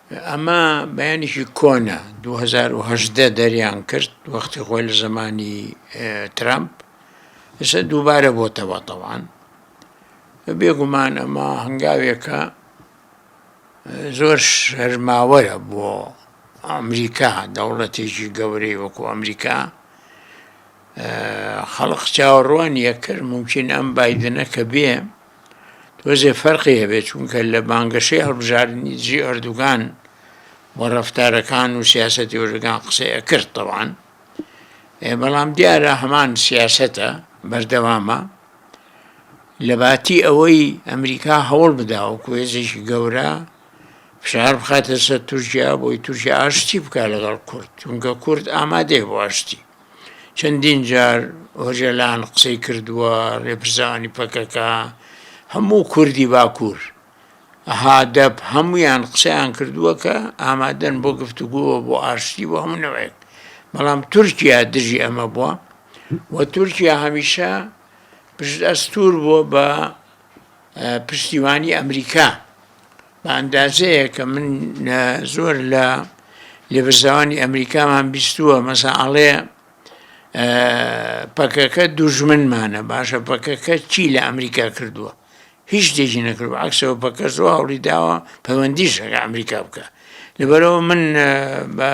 ئەمە بەیانێکی کۆنە 2018 دەریان کرد وەختی خۆی لە زمانی ترامپ ئێستا دووبارە بۆتەوە تەوان بێگومان ئەمە هەنگاوێکە زۆر شەرماوەرە بۆ ئەمریکا دەوڵەتێکی گەورەی وەکو ئەمریکا خەڵق چاوەڕوانی ئەکرد مومکین ئەم بایدنە کە بێ تۆزێ فەرقی هەبێت چونکە لە بانگەشەی هەڵبژاردنی دژی ئەردوگان و ڕەفتارەکان و سیاسەتی ئەردوگان قسەی ئەکرد تەوان بەڵام دیارە هەمان سیاسەتە بەردەوامە لەباتی ئەوەی ئەمریکا هەوڵ بدا وەکو هێزێکی گەورە فشار بخاتە سەر تورکیا بۆی تورکیا ئاشتی بکا لەگەڵ کورد چونکە کورد ئامادەیە بۆ ئاشتی چەندین جار ئۆجەلان قسەی کردووە ڕێپرسانی پەکەکە هەموو کوردی باکوور هادەپ هەمویان قسەیان کردووە کە ئامادەن بۆ گفتوگۆوە بۆ ئاشتی بۆ هەموو نەوەیەک بەڵام تورکیا دژی ئەمە بووە و تورکیا هەمیشە پشت ئەستوور بووە بە پشتیوانی ئەمریکا بە ئەندازەیە کە من زۆر لە لێپرسراوانی ئەمریکامان بیستووە مەسا ئەڵێ پەکەکە دوژمنمانە باشە پەکەکە چی لە ئەمریکا کردووە هیچ شتێکی نەکردووە عکسەوە پەکە زۆر هەوڵی داوە پەیوەندیش لەگە ئەمریکا بکە لەبەرەوە من بە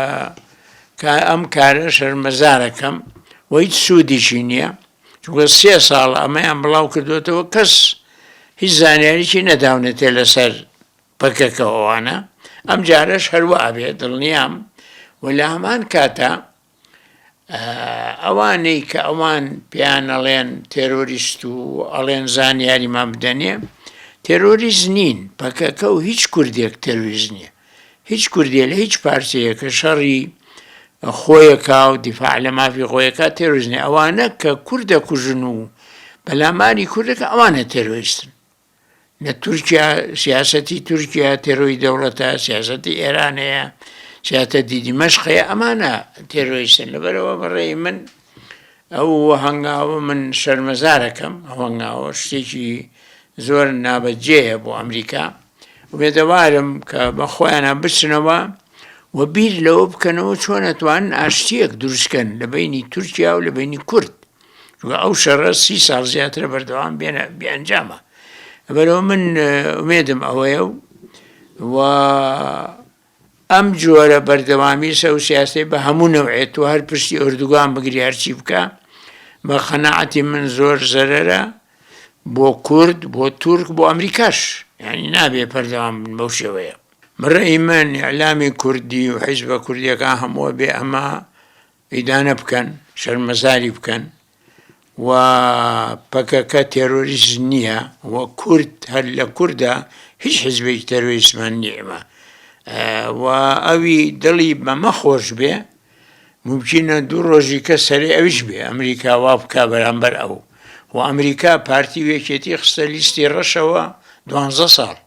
ئەم کارە شەرمەزارەکەم و هیچ سوودیشی نییە چونکە سێ ساڵ ئەمەیان بڵاو کردوێتەوە کەس هیچ زانیاریی نەداونەتێ لەسەر پەکەکە ئەوانە ئەم جارەش هەروە ئەبێ دڵنیام و لە هەمان کاتا ئەوانەی کە ئەوان پێیان ئەڵێن تێرۆریست و ئەڵێن زانیاریمان بدەنێ تێرۆریست نین پەکەکە و هیچ کوردێک تێرۆریست نییە هیچ کوردێ لە هیچ پارچەیە کە شەڕی خۆیەکا و دیفاع لە مافی خۆیەکا تێرۆریست نیە ئەوانە کە کورد دەکوژن و پەلاماری کوردەکە ئەوانە تێرۆریستن لە تورکیا سیاسەتی تورکیا تێرۆی دەوڵەتە سیاسەتی ئێران هەیە سیاسەتی دیمەشق هەیە ئەمانە تێرۆریستن لەبەرەوە بەڕێی من ئەو هەنگاوە من شەرمەزارەکەم ئەو هەنگاوە شتێکی زۆر نابەجێیە بۆ ئەمریکا ئومێدەوارم کە بە خۆیانە بچنەوە و بیر لەوە بکەنەوە چۆن ئەتوانن ئاشتیەک دروستکەن لە بینی تورکیا و لە بینی کورد چونکە ئەو شەڕە سی ساڵ زیاترە بەردەوام بێنە بێ ئەنجامە بەرەوە من ئومێدم ئەوەیە و و ئەم جۆرە بەردەوامی سە و سیاسی بە هەموو نەوعێت و هەر پشتی ئۆردوگان بگری هەرچی بکە بە قەناعەتی من زۆر زەرەرە بۆ کورد بۆ تورک بۆ ئەمریکاش یعنی نابێ پەردەوام بن بەو شێوەیە بەڕێی من ئیعلامی کوردی و حیزبە کوردیەکان هەمووە بێ ئەمە ئیدانە بکەن، شەرمەزاری بکەن و پەکەکە تێرۆریست نییە و کورد هەر لە کوردە هیچ حزبێکی تێرۆریستمان نییە ئێمە و ئەوی دڵی بەمە خۆش بێ ممکنە دوو ڕۆژی کە سەرێ ئەویش بێ ئەمریکا وا بکا بەرامبەر ئەو و ئەمریکا پارتی و یەکێتی خستە لیستی ڕەشەوە دوانزە ساڵ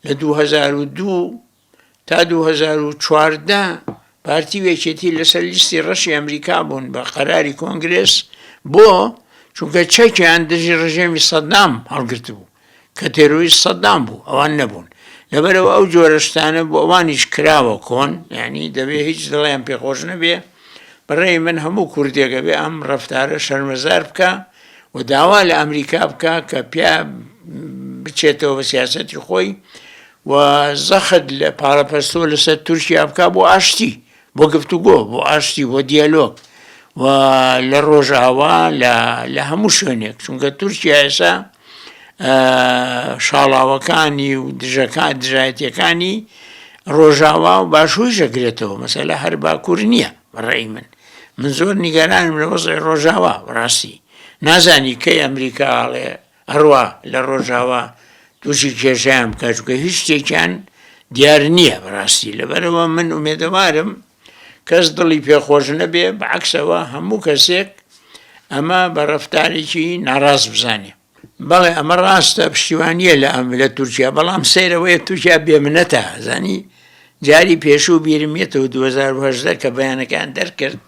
لە 2002 تا 2014 پارتی و یەکێتی لەسەر لیستی ڕەشی ئەمریکا بوون بە قەراری کۆنگرێس بۆ چونکە چەکیان دژی ڕژێمی سەدام هەڵگرتبوو کە تێرۆریست سەدام بوو ئەوان نەبوون لەبەرەوە ئەو جۆرە شتانە بۆ ئەوانیش کراوە کۆن یعنی دەبێ هیچ دڵیان پێخۆش نەبێ بەڕێی من هەموو کوردێکە بێ ئەم ڕەفتارە شەرمەزار بکە و داوا لە ئەمریکا بکە کە پیا بچێتەوە بە سیاسەتی خۆی و زەخت لە پاڵەپەستۆ لەسەر تورکیا بکا بۆ ئاشتی بۆ گفتوگۆ بۆ ئاشتی بۆ دیالۆگ و لە ڕۆژئاوا لە هەموو شوێنێک چونکە تورکیا ئێسا شاڵاوەکانی و دژەکان دژایەتیەکانی ڕۆژاوا و باشووی ژەگرێتەوە مەسەلە هەر باکوور نییە بەڕێی من من زۆر نیگەرانم لە وەزعی ڕۆژاوا بەڕاستی نازانی کەی ئەمریکا ئاڵێ ئەڕوا لە ڕۆژاوا تووشی کێشەیان بکات چونکە هیچ شتێکیان دیار نییە بەڕاستی لەبەرەوە من ئومێدەوارم کەس دڵی پێخۆش نەبێ بەعکسەوە هەموو کەسێک ئەمە بە ڕەفتارێکی ناڕاست بزانێ بەڵێ ئەمە ڕاستە پشتیوانیە لە ئەم لە تورکیا بەڵام سەیرەوەیە تورکیا بێمنەتە زانی جاری پێشوو بیرم یەتەوە 2018 کە بەیانەکان دەرکرد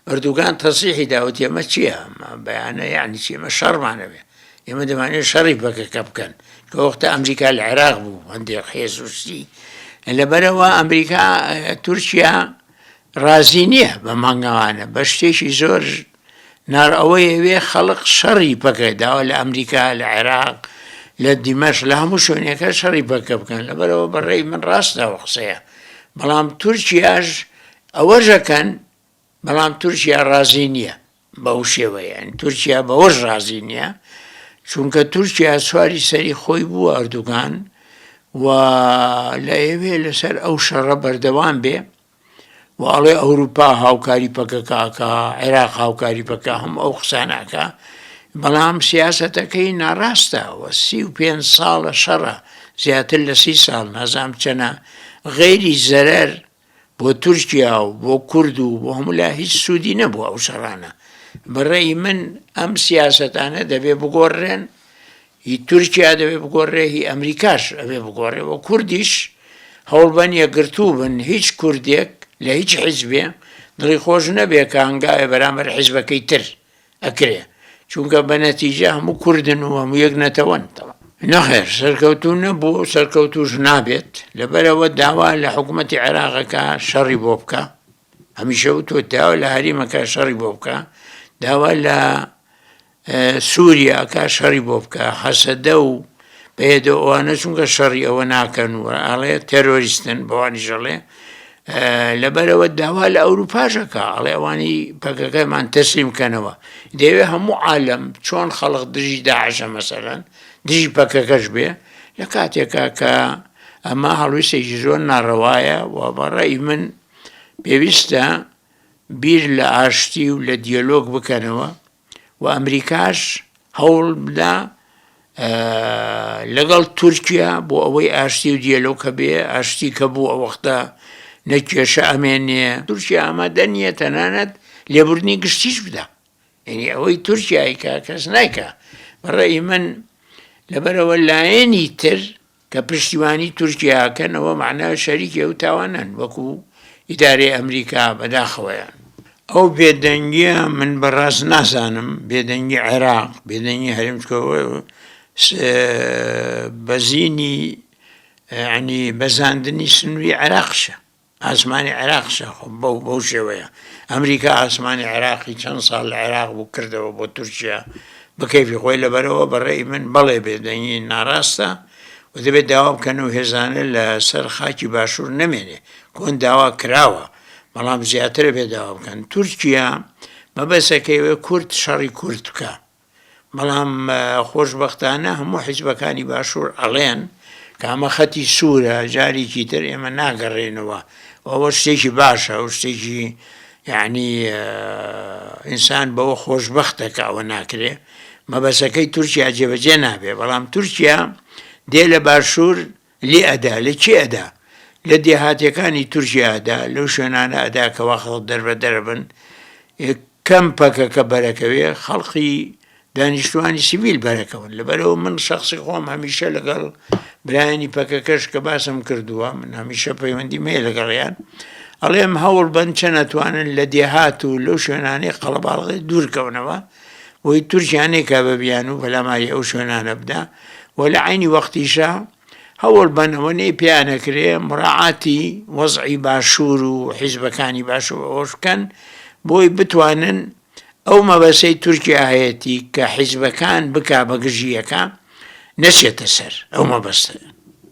ئەردوگان تەسریحی دا وتی ئەمە چییە ئەمە بەیانە یعنی چی ئەمە شەڕمانەوێ ئێمە دەمانێت شەڕی پەکەکە بکەن کە وەختە ئەمریکا لە عێراق بوو هەندێک هێز و شتی. لەبەرئەوە ئەمریکا تورکیا ڕازی نییە بە مانگەوانە بە شتێکی زۆر نار ئەوەی ئەوێ خەڵق شەڕی پەکە داوا لە ئەمریکا لە عێراق لە دیمەش لە هەموو شوێنێکە شەڕی پەکە بکەن لەبەرەوە بەڕێی من ڕاستە ئەو قسەیە بەڵام تورکیاش ئەوەشەکەن بەڵام تورکیا ڕازی نییە بەو شێوەیە یانی تورکیا بەوەش ڕازی نییە چونکە تورکیا سواری سەری خۆی بووە ئەردوگان و لە ئێوێ لەسەر ئەو شەڕە بەردەوام بێ و ئەڵێ ئەوروپا هاوکاری پەکەکەکە عێراق هاوکاری پەکە هەم ئەو قسانەکە بەڵام سیاستەکەی ناڕاستە و 35 ساڵە شەڕە زیاتر لە سی ساڵ نازام چەنە غەیری زەرەر بۆ تورکیا و بۆ کورد و بۆ هەموو لا هیچ سوودی نەبوو ئەو شەڕانە. بە ڕێی من ئەم سیاسەتانە دەبێ بگۆڕرێن، هی تورکیا دەبێ بگۆڕرێ، هی ئەمریکاش ئەبێ بگۆڕێ و کوردیش هەوڵبەن یەکگرتوو بن، هیچ کوردێک لە هیچ حیزبێ دڵی خۆش نەبێ کە هەنگاوێ بەرامبەر حیزبەکەی تر ئەکرێ چونکە بە نەتیجە هەموو کوردن و هەموو یەک نەتەوەن. نەخێر سەرکەوتوو نەبوو و سەرکەوتووش نابێت، لەبەرئەوە داوا لە حکومەتی عێراق ئەکا شەڕی بۆ بکا، هەمیشە وتووە داوا لە هەریم ئەکا شەڕی بۆ بکا، داوا لە سووریا ئەکا شەڕی بۆ بکا، هەسەدە و پەیەدە ئەوانە چونکە شەڕی ئەوە ناکەن و ئەڵێ تێرۆریستن بەوانیش ئەڵێ لەبەرئەوە داوا لە ئەوروپاش ئەکا ئەڵێ ئەوانی پەکەکەمان تەسلیم کەنەوە دەیەوێ هەموو عالەم چۆن خەڵق دژی داعشە مەسەلەن دژی پەکەکەش بێ لە کاتێکا کە ئەمە هەڵویستێکی زۆر ناڕەوایە و بە ڕەئی من پێویستە بیر لە ئاشتی و لە دیەلۆگ بکەنەوە و ئەمریکاش هەوڵ بدا لەگەڵ تورکیا بۆ ئەوەی ئاشتی و دیەلۆگ هەبێ ئاشتی کە بوو ئەو وەختە نە کێشە ئەمێنێ تورکیا ئامادە نییە تەنانەت لێبوردنی گشتیش بدا یعنی ئەوەی تورکیایکە کەس نایکە بەڕێی من لەبەرەوە لایەنی تر کە پشتیوانی تورکیا ئەکەن ئەوە مەعنا شەریکی ئەو تاوانەن وەکو ئیدارەی ئەمریکا بەداخەوەیان. ئەو بێدەنگیە من بەڕاست نازانم بێدەنگی عێراق بێدەنگی هەرێم چکە بەزینی ینی بەزاندنی سنووری عێراقشە ئاسمانی عێراقشە خۆ بەو بەو شێوەیە ئەمریکا ئاسمانی عێراقی چەند ساڵ لە عێراق بوو کردەوە بۆ تورکیا بە کەیفی خۆی لەبەرەوە بەڕێی من بەڵێ بێدەنگی ناڕاستە و دەبێت داوا بکەن و هێزانە لە سەر خاکی باشوور نەمێنێ کۆن داوا کراوە بەڵام زیاترە بێ داوا بکەن تورکیا مەبەسەکەی کورد شەڕی کورد بکە بەڵام خۆشبەختانە هەموو حیزبەکانی باشوور ئەڵێن کە ئەمە خەتی سوورە جارێکی تر ئێمە ناگەڕێنەوە ئەوە شتێکی باشە ئەو شتێکی یعنی ئینسان بەوە خۆشببختە کە ئەوە ناکرێ مەبەسەکەی تورکیا جێبەجێ نابێ بەڵام تورکیا دێ لە باشوور لێ ئەدا لە کێ ئەدا لە دێهاتەکانی تورکیا ئەدا لەو شوێنانە ئەدا کەوا خەڵک دەربەدەرە بن کەم پەکەکە بەرەکەوێ خەڵقی دانیشتوانی سیڤیل بەرەکەون لەبەرەوە من شخصی خۆم هەمیشە لەگەڵ برایانی پەکەکەش کە باسم کردووە من هەمیشە پەیوەندیم هەیە لەگەڵیان ئەڵێم هەوڵ بن چەند ئەتوانن لە دێهات و لەو شوێنانەی قەڵەباڵغی دوورکەونەوە بۆی تورکیا نەیکا بە بیانوو پەلاماری ئەو شوێنانە بدا و لە عەینی وەختیشا هەوڵ بەن ئەوەنەی پێیان ئەکرێ مراعاتی وەزعی باشوور و حیزبەکانی باشوور ئەوەش بکەن بۆی بتوانن ئەو مەبەسەی تورکیا هەیەتی کە حیزبەکان بکا بە گژی یەکا نەچێتە سەر ئەو مەبەستە.